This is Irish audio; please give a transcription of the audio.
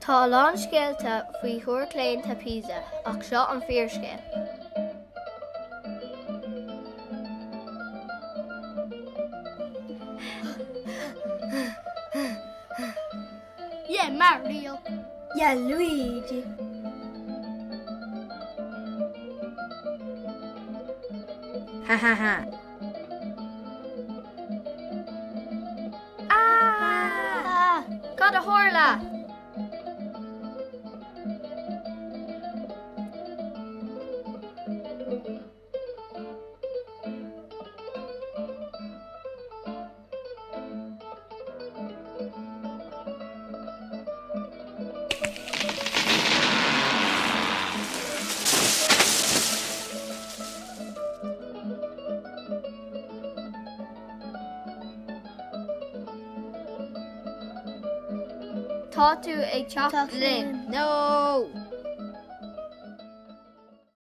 Tá a lán scéalta faoi Thúr Claonta Pisa, ach seo an fíorscéal. Yeah, Mario. Yeah, Luigi. Ha ha ha. Ah! Cad a tharla? Tá tú ag teacht linn. No!